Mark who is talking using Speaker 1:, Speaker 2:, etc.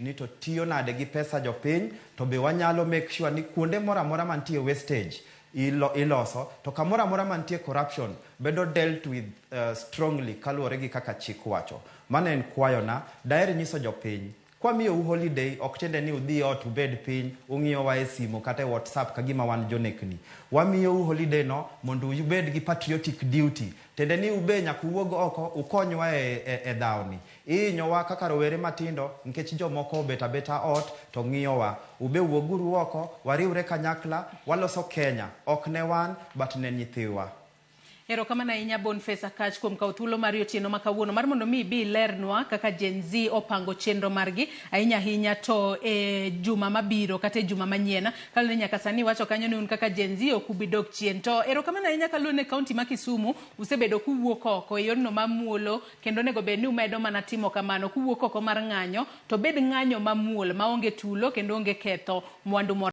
Speaker 1: ni to tiyo nade gi pesa jopiny, to be wanyalo make sure ni kuonde moro amora mantie wastage iloso, to kamoro amora mantie corruption bedo dealt with strongly kaluwore gi kaka chik wacho. Mano en kwayona. Daher nyiso jopiny, kwamiyou holiday ok tiende ni udhi ot ubed piny ung'iyowa e simo kata e WhatsApp ka gima wan jonekni. Wamiyou holiday no mondo ubed gi patriotic duty. Tiende ni ube nyaka uwuog oko ukonywa e dhawni. Ihinyowa kaka rowere matindo nikech jomoko obet abeta ot to ng'iyowa. Ube wuoguru oko, wariwre kanyakla, waloso Kenya. Ok ne wan, but ne nyithiwa.
Speaker 2: Erokamano ahinya, Boniface Akach, kuom kawo thuolo mari otieno ma kawuono mar mondo mi ibi ilernwa kaka Gen Z opango chenro margi, ahinya ahinya to e juma mabiro kata e juma manyien, kaluwore ni nyaka sani iwacho kanyo ni un kaka Gen Z ok ubi dok chien. To erokamano ahinya kaluwore ni kaunti ma Kisumu usebedo kuwuok oko e yorno mamuolo, kendo onego bed ni umedo mana timo kamano kuwuok oko mar ng'anyo, to bed ng'anyo mamuol maonge tulo kendo onge ketho mwandu moro.